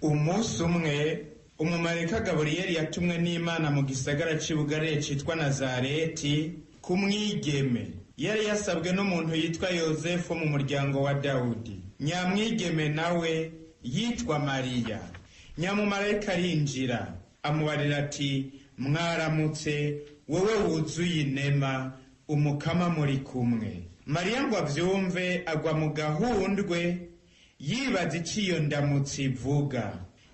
Umunsi umwe umumarayika Gaburiyeli yatumwe n'Imana mu gisagara c'i Bugarire citwa Nazareti ku mwigeme yari yasabwe n'umuntu yitwa Yozefu mu muryango wa Dawudi. Nyamwigeme nawe yitwa Mariya. Nyamumarayika arinjira amubarira ati: "Mwaramutse, wowe wuzuye inema, Umukama muri kumwe." Mariya ngo avyumve agwa mu gahundwe, yibaza ico iyo ndamutso ivuga.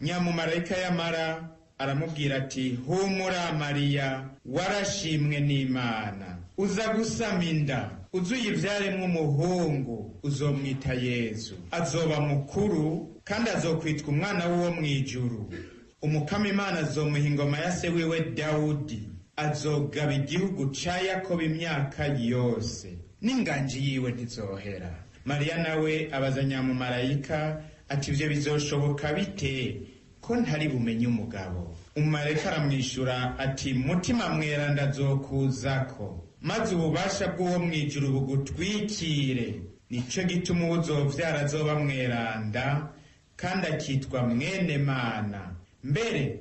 Nyamumarayika yamara aramubwira ati: "Humura Mariya, warashimwe n'Imana, uza gusama inda, uzuyivyaremwo umuhungu, uzomwita Yezu. Azoba mukuru kandi azokwitwa Umwana w'Uwo mw'ijuru. Umukama Imana azomuha ingoma ya se wiwe Dawudi, azogaba igihugu ca Yakobo imyaka yose, n'inganji yiwe ntizohera." Mariya nawe abaza nyamumarayika ati: "Ivyo bizoshoboka bite ko ntari bumenye umugabo?" Umumarayika aramwishura ati: "Mutima Mweranda azokuzako, maze ububasha bw'Uwo mw'ijuru bugutwikire. Nico gituma uwo uzovyara azoba mweranda kandi akitwa Mwene Mana. Mbere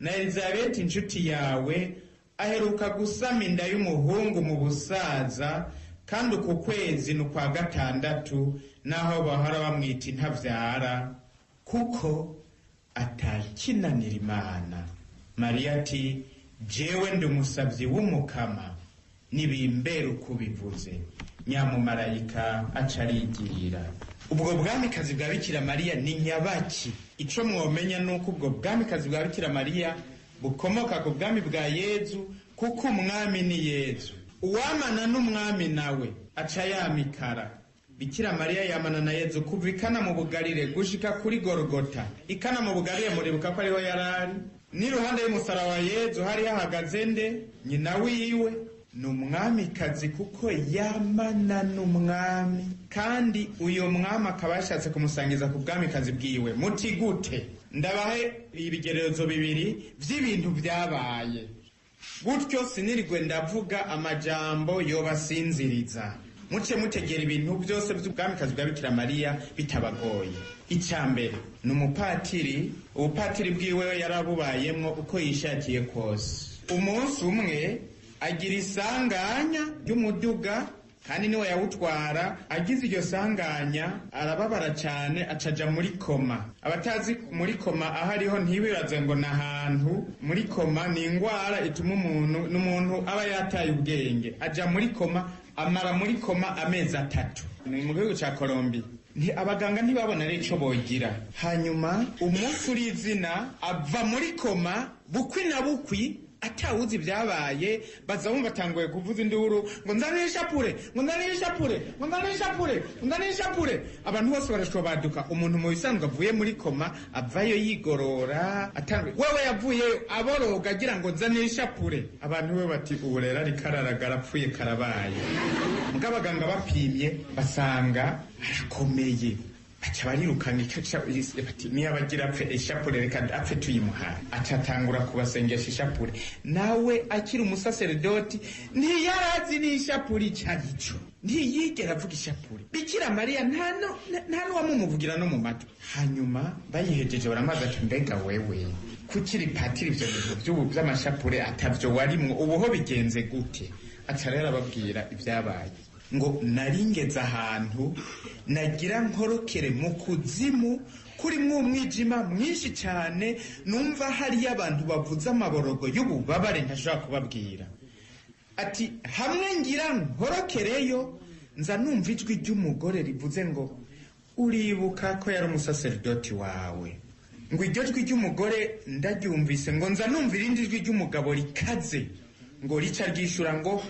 na Elizabeti inshuti yawe aheruka gusama inda y'umuhungu mu busaza, kandi uku kwezi ni ukwa gatandatu, naho bahora bamwita intavyara, kuko atakinanira Imana." Mariya ati: "Jewe ndi umusavyi w'Umukama, nibimbera uko ubivuze." Nyamumarayika aca arigira. Ubwo bwamikazi bwa Bikira Mariya ni nyabaki? Ico mwomenya ni uko ubwo bwamikazi bwa Bikira Mariya bukomoka ku bwami bwa Yezu, kuko umwami ni Yezu. Uwamana n'umwami nawe aca yamikara. Bikira Mariya yamana na Yezu kuva ikana mu Bugarire gushika kuri Gorogota. Ikana mu Bugarire muribuka ko ariho yarari n'iruhande y'umusaraba wa Yezu hari hahagaze nde? Nyina wiwe. Ni umwamikazi kuko yamana n'umwami, kandi uyo mwami akaba yashatse kumusangiza ku bwamikazi bwiwe. Muti gute? Ndabahe ibigerezo bibiri vy'ibintu vyabaye gutyo, sinirigwe ndavuga amajambo yobasinziriza, muce mutegera ibintu byose by'ubwamikazi bwa Bikira Mariya bitabagoye. Icya mbere ni umupatiri. Ubupatiri bwiwe yarabubayemwo uko yishakiye kose. Umunsi umwe agira isanganya ry'umuduga, kandi niwe yawutwara. Agize iryo sanganya arababara cyane, acaja muri koma. Abatazi muri koma aho ariho ntibibaze ngo ni ahantu. Muri koma ni ingwara ituma umuntu n'umuntu aba yataye ubwenge, aja muri koma, amara muri koma amezi 3. Ni mu gihugu ca Colombia. Nti abaganga ntibabona rero ico bogira. Hanyuma umunsi uri izina ava muri koma bukwi na bukwi, atawuzi ibyabaye. Baza bumva atanguye kuvuza induru ngo: "Nzanire ishapure, ngo nzanire ishapure, ngo nzanire ishapure, ngo nzanire ishapure." Abantu bose barashobora baduka. Umuntu mu bisanzwe avuye muri koma avayo yigorora atanguye, wewe yavuyeyo aboroga agira ngo: "Nzanire ishapure." Abantu we bati: "Ubu rero ariko araragara, apfuye karabaye." Mugabo abaganga bapimye basanga arakomeye, baca barirukanga. Bati: "Niyo abagira apfe, ishapure reka apfe tuyimuhaye." Acatangura kubasengesha ishapure. Nawe akiri umusaseredoti ntiyarazi n'ishapure ico arico, ntiyigera avuga ishapure. Bikira Mariya nta n'uwamumuvugira no mu matwi. Hanyuma bayihejeje baramaze ati: "Mbega wewe kukiri patiri, ivyo bintu vy'ubu vy'amashapure atavyo warimwo, ubuho bigenze gute?" Aca rero ababwira ibyabaye ngo: "Naringeze ahantu nagira nkorokere mu kuzimu kurimwo umwijima mwinshi cyane, numva hariyo abantu bavuze amaborogo y'ububabare ntashobora kubabwira." Ati: "Hamwe ngira nkorokereyo, nza numva ijwi ry'umugore rivuze ngo: 'Uribuka ko yari umusaseridoti wawe?' Ngo iryo jwi ry'umugore ndaryumvise, ngo nza numva irindi jwi ry'umugabo rikaze, ngo rica ryishura ngo: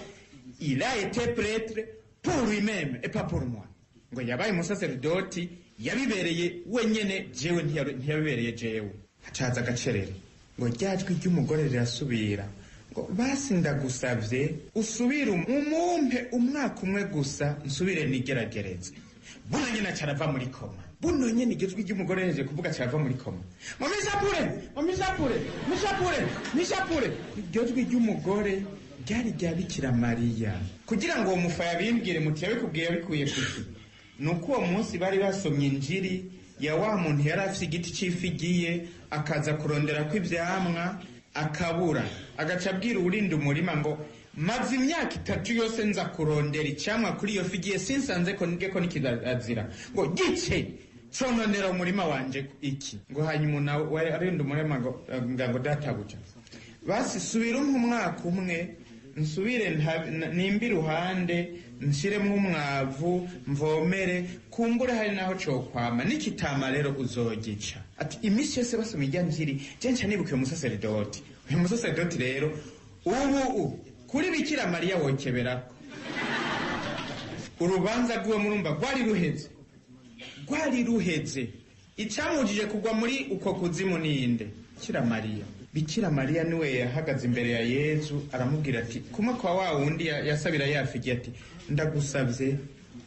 'Il a été prêtre pour lui-même et pas pour moi.' Ngo yabaye umusaseridoti yabibereye wenyene, jewe ntiyabibereye jewe." Hacaza agacerere. Ngo rya jwi ry'umugore rirasubira ngo: "Basi ndagusavye usubire umumpe umwaka umwe gusa, nsubire nigeragereze." Buno nyene aca arava muri koma. Buno nyene iryo jwi ry'umugore yaje kuvuga, aca arava muri koma ngo: "Mishapure, ngo mishapure, mishapure, mishapure." Iryo jwi ry'umugore ryari rya Bikira Mariya. Kugira ngo uwo mufaya bimbwire, muti yabikubwiye yabikuye kuki? Ni uko uwo munsi bari basomye injiri. ya wa muntu yari afite igiti c'ifigiye, akaza kurondera ko ivyamwa akabura, agaca abwira uwurinda umurima ngo maze imyaka 3 yose nza kurondera icamwa kuri iyo figiye, sinsanze ko nige ko nikirazira, ngo gice cononera umurima wanje iki. Ngo hanyuma nawe arinda umurima ngo databuja, basi subira umpe umwaka umwe, nsubire nimba iruhande, nshiremwo umwavu, mvomere, kumbure hari naho cokwama, nikitama rero uzogica. Ati iminsi yose basoma irya njiri, je nca nibuka uyu musaseredoti. Uyu musaseredoti rero ubu kuri Bikira Mariya wokeberako urubanza rw'iwe, murumva rwari ruheze, rwari ruheze. Icamujije kugwa muri uko kuzimu ninde? Bikira Mariya. Bikira Mariya niwe yahagaze imbere ya Yezu aramubwira ati, kumwe kwa wa wundi yasabira yafigiye, ati ndagusabye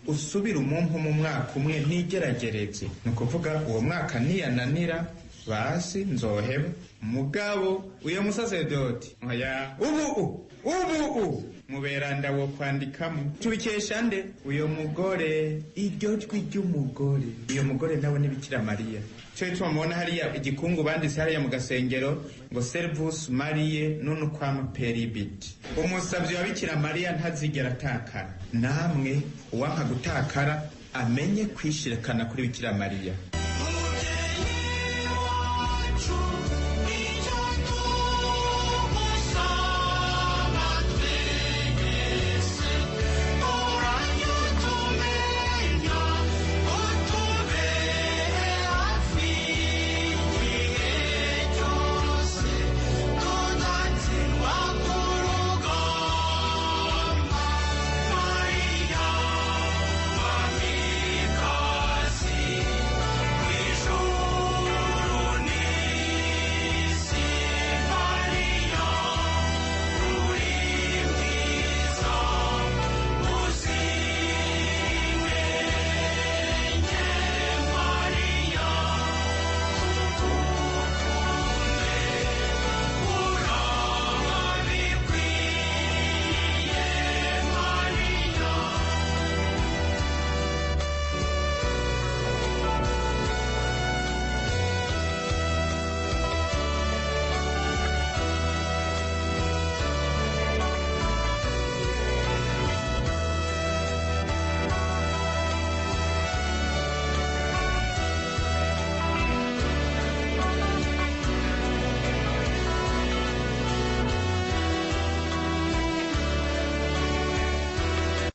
usubire umumpu mu mwaka umwe nigeragereze. Ni ukuvuga uwo mwaka niyananira basi nzoheba. Mugabo uyo musaseredoti oya, ubu muberanda wo kwandikamo tubikesha nde? Uyo mugore, iryo jwi ry'umugore. Uyo mugore nawe ni Bikira Mariya. Cyo gituma mubona hariya igikungu banditse hariya mu gasengero ngo Servus Mariae nunquam peribit. Umusavyi wa Bikira Mariya ntazigera atakara. Namwe uwanka gutakara amenye kwishirikana kuri Bikira Mariya.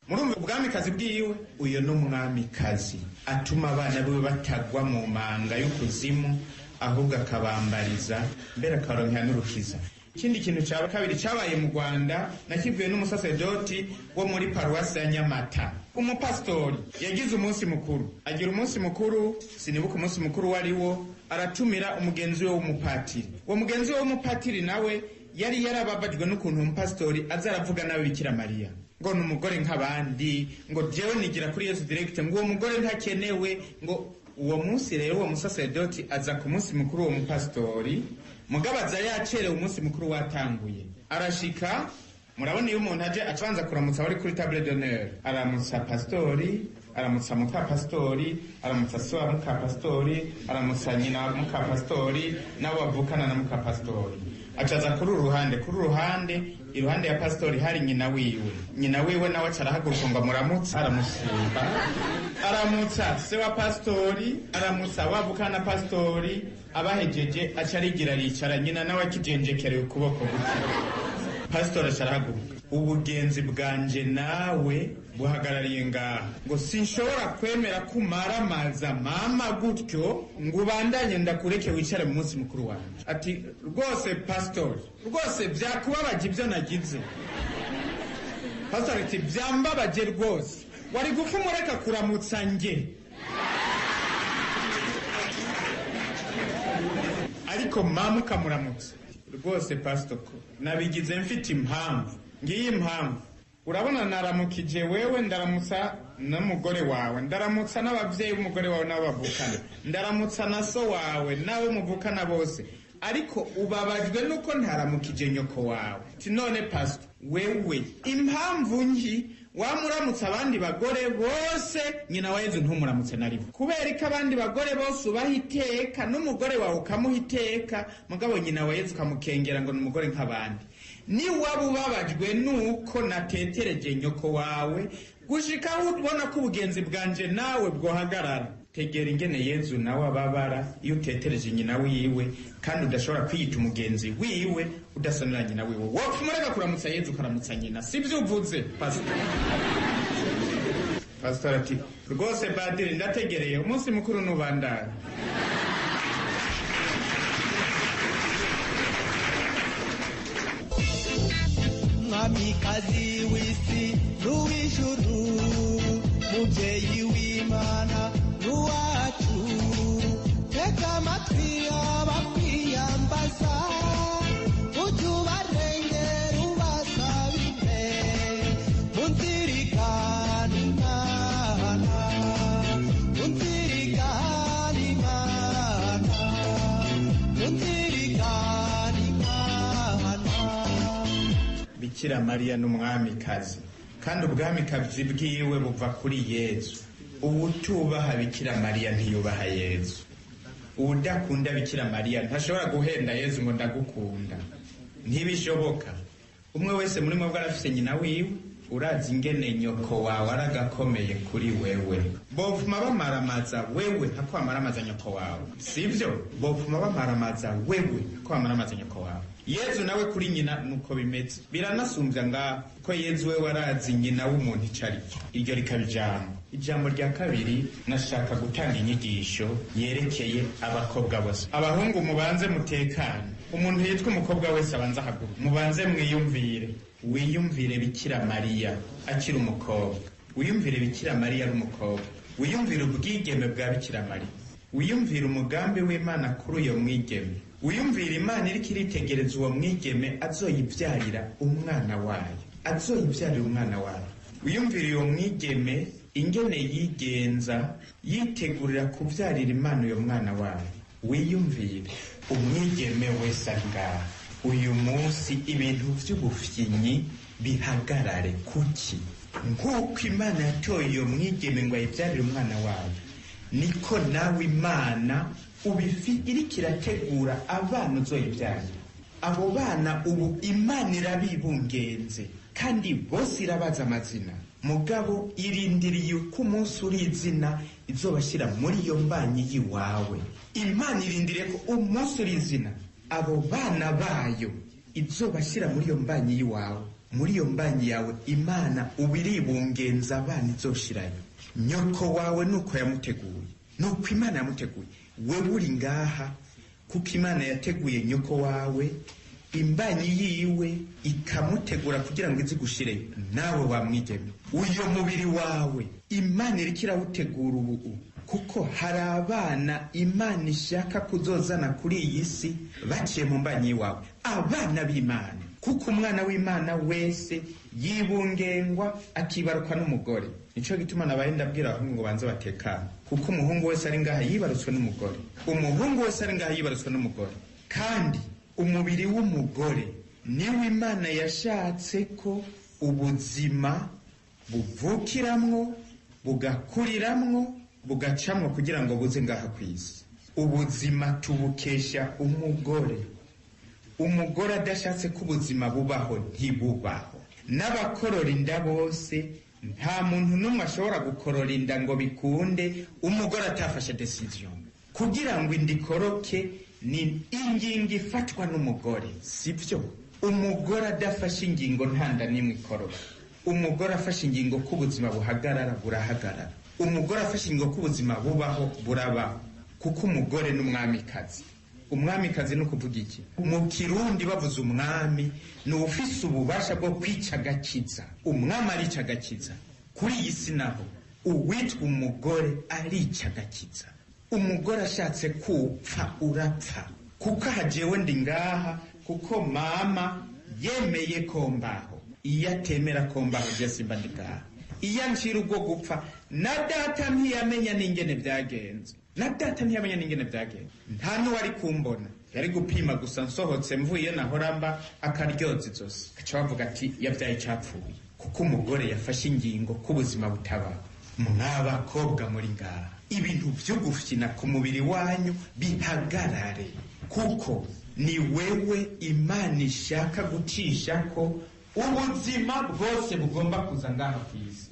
Murumva ubwamikazi bwiwe. Uyo n'umwamikazi atuma abana biwe batagwa mu manga y'ukuzimu, ahubwo akabambariza mbere akaronkera n'urukiza. Ikindi kintu cya kabiri cyabaye mu Rwanda nakibwiwe n'umusaseredoti wo muri paruwasi ya Nyamata. Umupasitori yagize umunsi mukuru, agira umunsi mukuru, sinibuka umunsi mukuru wari wo, aratumira umugenzi we w'umupatiri. Uwo mugenzi we w'umupatiri nawe yari yarababajwe n'ukuntu umupasitori aza aravuga nawe Bikira Mariya, ngo ni umugore nk'abandi, ngo jewe nigira kuri Yesu direct, ngo uwo mugore ntakenewe. Ngo uwo munsi rero uwo musaseredoti aza ku munsi mukuru uwo mupasitori, mugabo aza yacerewe, umunsi mukuru watanguye. Arashika, murabona iyo umuntu aje acanza kuramutsa abari kuri table d'honneur, aramutsa pastori, aramutsa mukapasitori, aramutsa so wa mukapasitori, aramutsa nyina wa mukapasitori, nabo bavukana na mukapasitori. Acaza kuri uruhande, kuri uruhande iruhande ya pastori hari nyina wiwe. Nyina wiwe nawe acarahaguruka ngo amuramutse, aramusimba, aramutsa se wa pastori, aramutsa wavukana na pastori. Abahejeje aca arigira aricara, nyina nawe akijenjekereye ukuboko gutya. Pastori acarahaguruka, ubugenzi bwanje nawe buhagarariye ngaha, ngo sinshobora kwemera ko umaramaza mama gutyo, ngo ubandanye ndakureke wicare mu munsi mukuru wanje. Ati rwose pastori, rwose byakubabaje ibyo nagize. Pastori ati byambabaje rwose, wari gupfa umureka kuramutsa nge, ariko mama ukamuramutsa. Rwose pastor, ko nabigize mfite impamvu, ngiyi impamvu. Urabona naramukije wewe, ndaramutsa n'umugore wawe, ndaramutsa n'abavyeyi b'umugore wawe n'abo bavukana, ndaramutsa na so wawe n'abo muvukana bose, ariko ubabajwe nuko ntaramukije nyoko wawe. Ati none pastor, wewe impamvu nki Wamuramutse abandi bagore bose, nyina wa Yezu ntumuramutse na rimwe. Kubera ko abandi bagore bose ubaha iteka, n'umugore wawe ukamuha iteka, mugabo nyina wa Yezu ukamukengera ngo ni umugore nk'abandi. Ni waba ubabajwe nuko natetereje nyoko wawe, gushika aho ubona ko ubugenzi bwanje nawe bwohagarara. Tegera ingene Yezu nawe ababara iyo utetereje nyina wiwe, kandi udashobora kwiyita umugenzi wiwe udasonera nyina wiwe. Wopfa umureka kuramutsa Yezu ukaramutsa nyina, sivyo uvuze pastor? Pastor ati rwose badiri ndategereye umunsi mukuru nubandana. Mwamikazi w'isi n'uw'ijuru, mubyeyi w'Imana n'uwacu, tega amatwi abakwiyambaza, ujye ubarengera ubasabire, munzirikane Imana, munzirikane Imana, munzirikane Imana. Bikira Mariya n'umwamikazi, kandi ubwamikazi bwiwe buva kuri Yezu. Uwutubaha Bikira Mariya ntiyubaha Yezu. Uwudakunda Bikira Mariya ntashobora guhenda Yezu ngo ndagukunda, ntibishoboka. Umwe wese muri mwebwe arafise nyina wiwe. Urazi ingene nyoko wawe aragakomeye kuri wewe. Bovuma bamaramaza wewe ntako bamaramaza nyoko wawe, sivyo? Bovuma bamaramaza wewe ntako bamaramaza nyoko wawe. Yezu nawe kuri nyina nuko bimeze, biranasumbya ngaho ko Yezu we warazi nyina w'umuntu ico ari cyo. Iryo rikaba ijambo. Ijambo rya kabiri, nashaka gutanga inyigisho yerekeye abakobwa bose. Abahungu mubanze mutekane, umuntu yitwa umukobwa wese abanze ahaguruke, mubanze mwiyumvire. Wiyumvire Bikira Mariya akiri umukobwa, wiyumvire Bikira Mariya ari umukobwa, wiyumvire ubwigeme bwa Bikira Mariya, wiyumvire umugambi w'Imana kuri uyo mwigeme, wiyumvire Imana iriko iritegereza uwo mwigeme azoyivyarira umwana wayo, azoyivyarira umwana wayo. Wiyumvire uwo mwigeme ingene yigenza yitegurira kuvyarira Imana uyo mwana wayo. Wiyumvire umwigeme wese ari ngaha uyu munsi, ibintu vy'ubufyinyi bihagarare. Kuki? Nk'uko Imana yatoye uyo mwigeme ngo ayivyarire umwana wayo, niko nawe Imana ubifi iriko irategura abana uzoyivyarira. Abo bana ubu Imana irabibungenze, kandi bose irabaza amazina, mugabo irindiriye uko umunsi uri izina izobashyira muri iyo mbanyi y'iwawe. Imana irindiriye ko umunsi uri izina abo bana bayo izobashyira muri iyo mbanyi y'iwawe. Muri iyo mbanyi yawe Imana ubu iribungenza abana izoshirayo. Nyoko wawe nuko yamuteguye, nuko Imana yamuteguye. Wewe uri ngaha kuko Imana yateguye nyoko wawe, imbanyi yiwe ikamutegura kugira ngo izi gushireyo. Nawe wamwigeme, uyo mubiri wawe Imana iriko irawutegura ubu, kuko hari abana Imana ishaka kuzozana kuri iyi si baciye mu mbanyi wawe, abana b'Imana. Kuko umwana w'Imana wese yibungengwa akibaruka n'umugore. Nico gituma nabaye ndabwira abahungu ngo banze batekane, kuko umuhungu wese ari ngaha yibarutswe n'umugore, umuhungu wese ari ngaha yibarutswe n'umugore. Kandi umubiri w'umugore niwo Imana yashatse ko ubuzima buvukiramwo, bugakuriramwo, bugacamwo kugira ngo buze ngaha ku isi. Ubuzima tubukesha umugore. Umugore adashatse ko ubuzima bubaho ntibubaho. N'abakorora inda bose, nta muntu n'umwe ashobora gukorora inda ngo bikunde umugore atafashe decision. Kugira ngo inda ikoroke ni ingingo ifatwa n'umugore, sibyo? Umugore adafashe ingingo nta nda n'imwe ikoroka. Umugore afashe ingingo ko ubuzima buhagarara, burahagarara. Umugore afashe ingingo ko ubuzima bubaho, burabaho. Kuko umugore n'umwamikazi. Umwamikazi ni ukuvuga iki? Mu Kirundi bavuze umwami ni uwufise ububasha bwo kwica agakiza. Umwami arica agakiza. Kuri iyi si naho uwitwa umugore arica agakiza. Umugore ashatse kupfa urapfa. Kuko aha jewe ndi ngaha kuko mama yemeye ko mbaho. Iyo atemera ko mbaho je simba ndi ngaha. Iyo ancira ubwo gupfa na data ntiyamenya n'ingene byagenze. Na data ntiyamenya n'ingene byagenze. Nta n'uwari kumbona, yari gupima gusa nsohotse mvuye nahora mba akaryoza izosi, agaca bavuga ati yabyaye icapfuye. Kuko umugore yafashe ingingo k'ubuzima butabaho. Mw'abakobwa muri ngaha, ibintu vyo gufyina ku mubiri wanyu bihagarare, kuko ni wewe Imana ishaka gucisha ko ubuzima bwose bugomba kuza ngaha ku isi.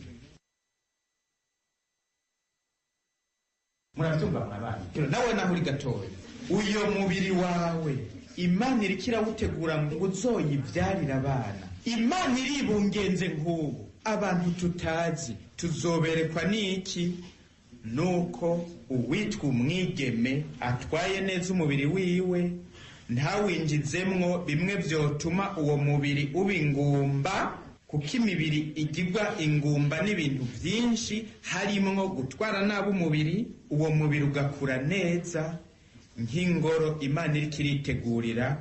Murabyumva mwabana? Nawe naho uri gatoya, uyo mubiri wawe Imana iriko irawutegura ngo uzoyivyarire abana. Imana iribungenze nk'ubu abantu tutazi tuzoberekwa n'iki? Nuko uwitwa umwigeme atwaye neza umubiri wiwe, ntawinjizemwo bimwe vyotuma uwo mubiri uba ingumba, kuko imibiri igirwa ingumba n'ibintu vyinshi, harimwo gutwara nabi umubiri. Uwo mubiri ugakura neza nk'ingoro Imana iriko iritegurira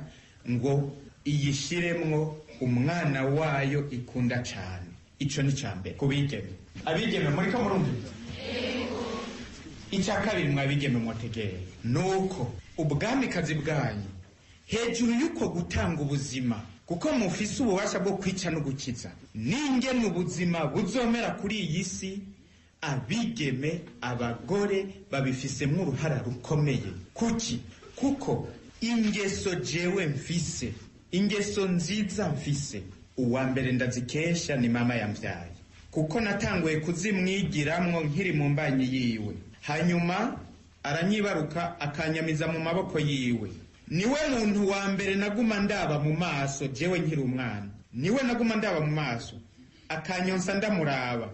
ngo iyishiremwo umwana wayo ikunda cane. Ico ni ca mbere ku bigeme. Abigeme muriko murumviriza? Icya kabiri mwabigeme mwategeye, nuko ubwamikazi bwanyu hejuru y'uko gutanga ubuzima, kuko mufise ububasha bwo kwica no gukiza, n'ingene ubuzima buzomera kuri iyi si, abigeme abagore babifisemwo uruhara rukomeye. Kuki? Kuko ingeso jewe mfise, ingeso nziza mfise, uwa mbere ndazikesha ni mama yamvyaye, kuko natanguye kuzimwigiramwo nkiri mu mbanyi yiwe. Hanyuma aranyibaruka akanyamiza mu maboko yiwe. Niwe muntu wa mbere naguma ndaba mu maso jewe nkiri umwana, niwe naguma ndaba mu maso, akanyonsa ndamuraba.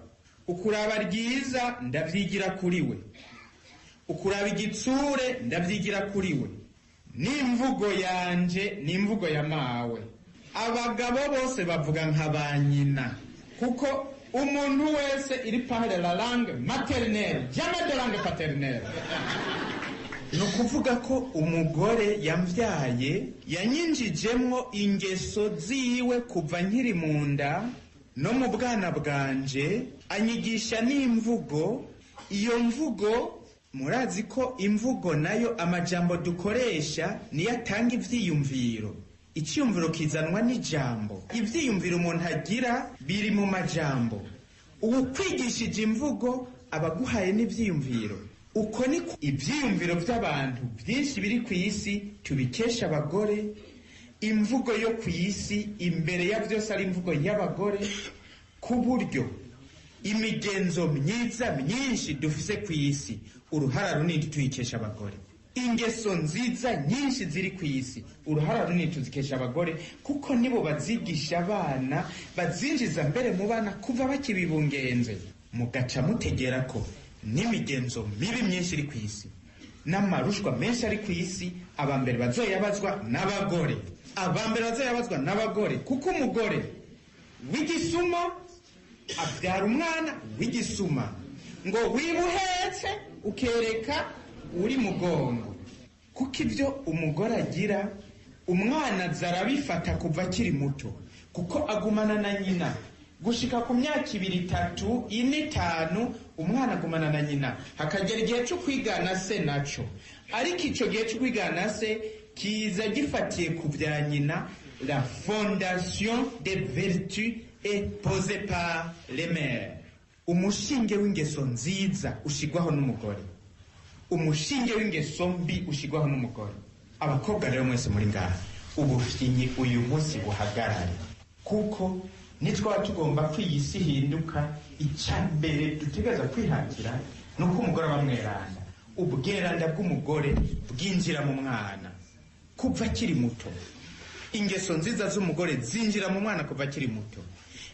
Ukuraba ryiza ndavyigira kuri we, ukuraba igitsure ndavyigira kuri we, n'imvugo yanje n'imvugo ya mawe. Abagabo bose bavuga nka ba nyina, kuko umuntu wese iri parle la langue maternelle, jamais de langue paternelle. Ni ukuvuga ko umugore yamvyaye yanyinjijemwo ingeso ziwe kuva nkiri mu nda no mu bwana bwanje, anyigisha n'imvugo. Iyo mvugo, murazi ko imvugo nayo, amajambo dukoresha niyo atanga ivyiyumviro. Icyiyumviro kizanwa n'ijambo. Ivyiyumviro umuntu agira biri mu majambo. Uwukwigishije imvugo aba aguhaye n'ivyiyumviro. Uko niko ivyiyumviro vy'abantu vyinshi biri ku isi tubikesha abagore. Imvugo yo ku isi imbere ya vyose ari imvugo y'abagore, ku buryo imigenzo myiza myinshi dufise ku isi uruhara runini tuyikesha abagore. Ingeso nziza nyinshi ziri ku isi uruhara runini tuzikesha abagore, kuko nibo bazigisha abana, bazinjiza mbere mu bana kuva bakibibungenze. Mugaca mutegera ko n'imigenzo mibi myinshi iri ku isi n'amarushwa menshi ari ku isi, abambere bazoyabazwa n'abagore, abambere bazoyabazwa n'abagore, kuko umugore w'igisuma abyara umwana w'igisuma. Ngo wibuhetse ukereka uri mugongo, kuko ibyo umugore agira umwana aza arabifata kuva akiri muto, kuko agumana na nyina gushika ku myaka 2, 3, 4, 5. Umwana agumana na nyina hakagera igihe cyo kwigana se naco, ariko ico gihe cyo kwigana se kiza gifatiye ku bya nyina. La fondation des vertus est posée par les mères. Umushinge w'ingeso nziza ushigwaho n'umugore, umushinge w'ingeso mbi ushigwaho n'umugore. Abakobwa rero mwese muri ngaha, ubufyinyi uyu munsi buhagarare, kuko nitwaba tugomba ko iyi si ihinduka, icya mbere dutegereza kwihatira ni uko umugore aba mweranda. Ubweranda bw'umugore bwinjira mu mwana kuva akiri muto. Ingeso nziza z'umugore zinjira mu mwana kuva akiri muto.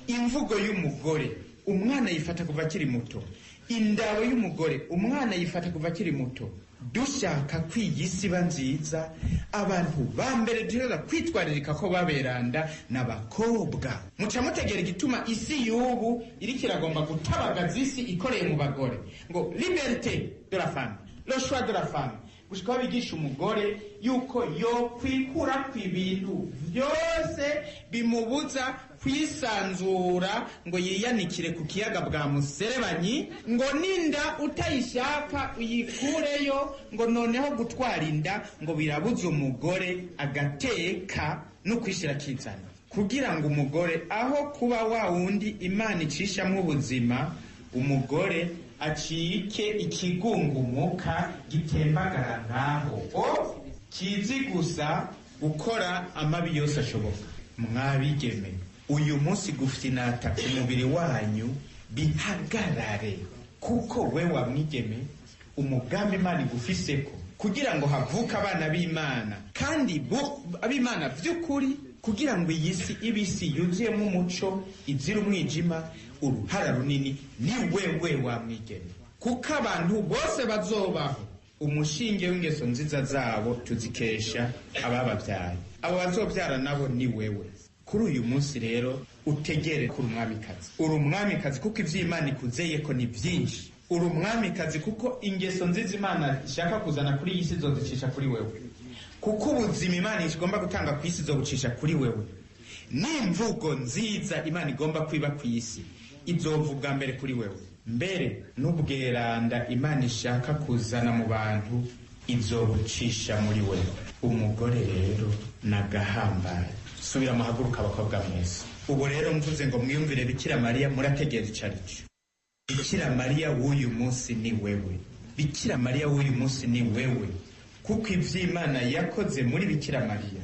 Imvugo y'umugore umwana yifata kuva akiri muto. Indabo y'umugore umwana yifata kuva akiri muto. Dushaka ko iyi si iba nziza, abantu ba mbere dushobora kwitwaririka ko baberanda n'abakobwa. Muca mutegera igituma isi y'ubu iriko iragomba gutabagaza isi ikoreye mu bagore, ngo liberté de la femme, le choix de la femme, gushika aho bigisha umugore yuko yokwikura ku ibintu byose bimubuza kwisanzura, ngo yiyanikire ku kiyaga bwa muserebanyi, ngo ninda utayishaka uyikureyo, ngo noneho gutwara inda ngo birabuza umugore agateka no kwishira akizana. Kugira ngo umugore aho kuba wa wundi Imana icishamwo ubuzima, umugore acike ikigungumuka gitembagara ngaho, o kizi gusa gukora amabi yose ashoboka. Mwabigeme, uyu munsi gufinata ku mubiri wanyu bihagarare, kuko we wa mwigeme umugambi Imana igufiseko kugira ngo havuke abana b'Imana, kandi ab'Imana by'ukuri, kugira ngo iyi si ibe isi yuzuyemo umuco izira umwijima, uruhara runini ni wewe wa mwigeme, kuko abantu bose bazobaho umushinge w'ingeso nziza zabo tuzikesha abababyaye, abo bazobyara nabo ni wewe. Kuri uyu munsi rero utegere kuri umwamikazi. Uri umwamikazi kuko ivy'Imana ikuzeyeko ni vyinshi. Uri umwamikazi kuko ingeso nziza Imana ishaka kuzana kuri iyi si izozicisha kuri wewe, kuko ubuzima Imana igomba gutanga ku isi izobucisha kuri wewe, n'imvugo nziza Imana igomba kwiba ku isi izovuga mbere kuri wewe, mbere n'ubweranda Imana ishaka kuzana mu bantu izobucisha muri wewe. Umugore rero nagahambaye. Subira muhaguruka abakobwa mwese. Ubu rero mvuze ngo mwiyumvire Bikira Mariya, murategera ico arico. Bikira Mariya w'uyu munsi ni wewe. Bikira Mariya w'uyu munsi ni wewe, kuko ivy'Imana yakoze muri Bikira Mariya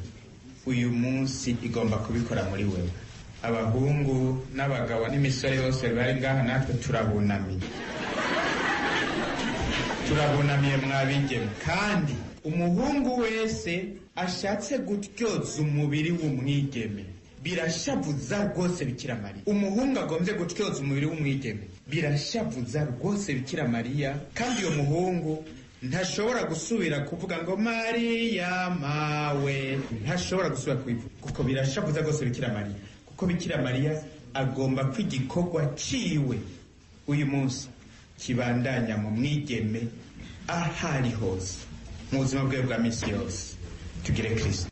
uyu munsi igomba kubikora muri wewe. Abahungu n'abagabo n'imisore bose bari ngaha, natwe turabunamiye, turabunamiye mwabigeme. Kandi umuhungu wese ashatse gutyoza umubiri w'umwigeme birashavuza rwose Bikira Mariya. Umuhungu agombye gutyoza umubiri w'umwigeme birashavuza rwose Bikira Mariya, kandi uyo muhungu ntashobora gusubira kuvuga ngo Mariya mawe, ntashobora gusubira kubivuga, kuko birashavuza rwose Bikira Mariya, kuko Bikira Mariya agomba ko igikorwa ciwe uyu munsi kibandanya mu mwigeme ahari hose mu buzima bwiwe bwa misi yose. Tugire Kristo.